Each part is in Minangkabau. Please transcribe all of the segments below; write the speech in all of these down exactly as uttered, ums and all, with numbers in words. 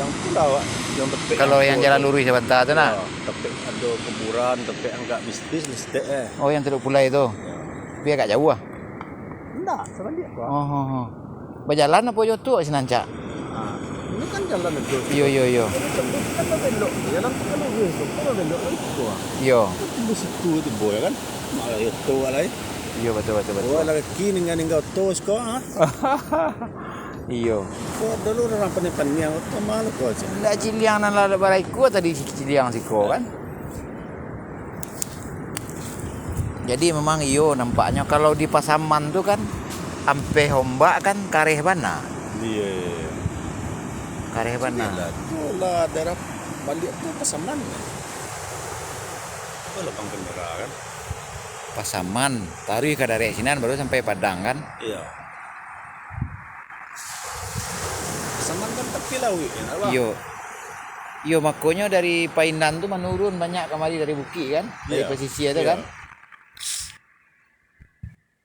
Itulah, Wak, yang tepek Kalau yang jalan luruih sabanta tu nah. Ya, tepek ado kuburan, tepek agak mistis, mistik eh. Oh, yang Teluk Pulai tu. Ya. Tapi agak jauah ah. Indak, sabaliak ko. Oh, oh, oh. Bajalan apo jo tu sinan, Cak? Ah, ini kan jalan itu. Iyo, iyo, iyo. Ini kan, kan babelok. Jalan tu kan lurus tu, kan babelok lagi tu. Iyo. Kan timbul situ tibo, ya kan? Malah itu alai. Iyo, betul, betul, betul. Oh, lagi ningga-ningga oto siko, ha? Iyo. Ko dulu urang pandai-pandai oto malu ko cak. Ndak ciliang nan lah baraikua tadi ciliang siko kan? Jadi memang iyo nampaknyo kalau di Pasaman tu kan ampeh ombak kan kareh bana. Iyo, iyo, iyo. Kareh bana. Lah tu lah daerah baliak tu Pasaman. Apa lapang kendara kan? Pasaman, taruih ka daerah sinan baru sampai Padang kan? Iyo. Pasaman kan tapi lauik kan, Abah? Iyo. Iyo, makonyo dari Painan tu manurun banyak kamari dari bukik kan? Dari Iyo. Pasisia tu Iyo. Kan?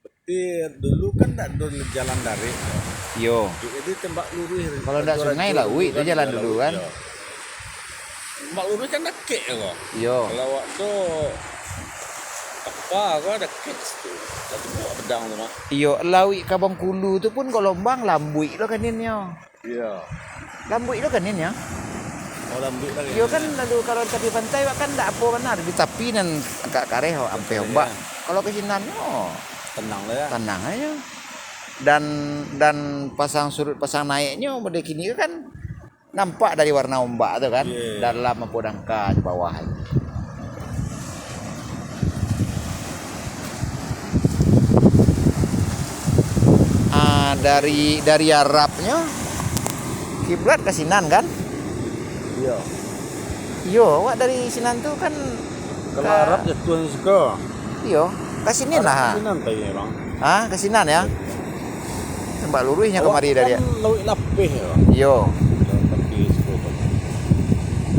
Tapi dulu kan ndak ado jalan darat. Iyo. Jadi tembak luruih. Kalau ndak sungai, lauik tu jalan dulu kan? Iyo. Tembak luruih kan dakek ko. Iyo. Kalau awak tu apa ko dakek situ. Tapi awak pedang tu mah. Iyo, lauik ka Bangkulu tu pun galombang lambuik lo kaninnyo. Iyo. Lambuik lo kaninnyo. Oh, lambuik lah. Iyo kan, lalu kalau tapi pantai awak kan ndak apo bana, di tapi nan agak kareh, ampeh ombak. Iyo. Kalau ka sinan nyo tenang lah ya. Tanang ajo. Dan, dan pasang surut pasang naiknyo model kini kan nampak dari warna ombak tu kan, Iyo. Dalam apo dangka di bawah. Ah, dari, dari Arabnyo kiblat ka sinan kan? Iyo. Iyo, awak dari sinan tu kan Kalau ka Arab jatuah siko. Iyo, ka sinan lah. Sinan tadi memang. Ha, ka sinan ya? Tembak luruihnyo kamari dari. Kan lauik lapeh ya. Iyo. Tapi siko tu.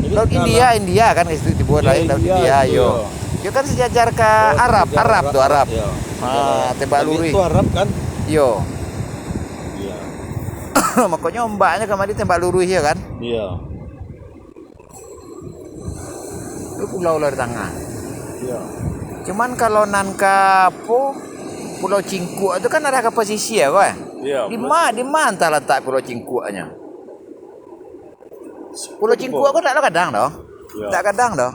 Jadi Laut kalau India, India kan ka situ tibo Iyo, lain Laut India, India, itu, iyo. Iyo. Iyo kan sejajar ka Oh, Arab, sejajar Arab tu, Arab, Arab. Iyo. Ha, Sejajar. Tembak Tapi luruih. Itu Arab kan? Iyo. Iyo. Makonyo ombaknyo kamari tembak luruih yo kan? Iyo. Itu pulau lah di tangah. Iyo. Cuman kalau nan ka apo, Pulau Cingkuak tu kan arah ka pasisia ko, eh? Iyo, Di ma, di ma antah latak Pulau Cingkuaknyo? Pulau Cingkuak ko ndak lo gadang doh. Iyo. Ndak gadang doh.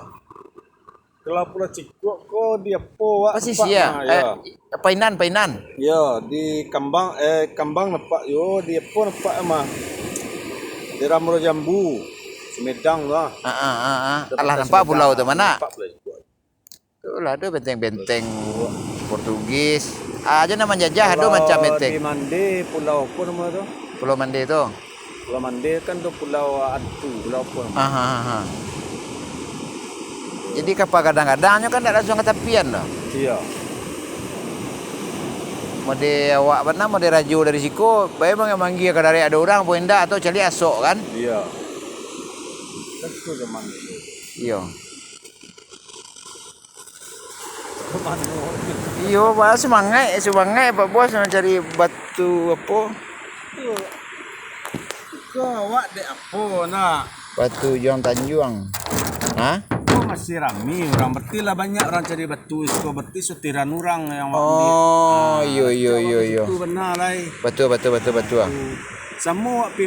Kalau Pulau Cingkuak ko di apo, Wak? Pasisia. Tempat, ah, Eh, iyo. Painan, Painan. Yo, di Kambang, eh, Kambang nampak yo, di apo nampak mah? Daerah Muaro Jambu, Sumedang tu lah. Ah, ah, ah, ah. Alah, nampak pulau tu mah. Nampak pulau tu. Tu lah, tu benteng-benteng Portugis. Ah, aja nan manjajah, ado macam benteng. Kalau di Mande, pulau apo namo tu? Pulau Mande tu. Pulau Mande kan tu pulau atu, pulau apo namo? Ah, ah, ah, ah. Jadi kapa gadang-gadangnyo kan ndak lansuang ka tapian doh. Iyo. Mode awak bana, mode rajo dari siko, bae manggia-manggia ka darek ado urang apo indak, atau caliak asok kan? Iyo. Kan tu zaman dulu. Iyo. Iyo, bah, sumangaik, sumangaik Pak Bos mancari batu apo? Ko awak dek apo nak? Batu Juang Tanjuang. Ha? Ko masih rami urang, berarti lah banyak urang cari batu, iko berarti sutiran urang yang awak ambiak. Oh, iyo, iyo, iyo, iyo. Itu bana lai. Batua, batua, batua, batua. Samo awak pi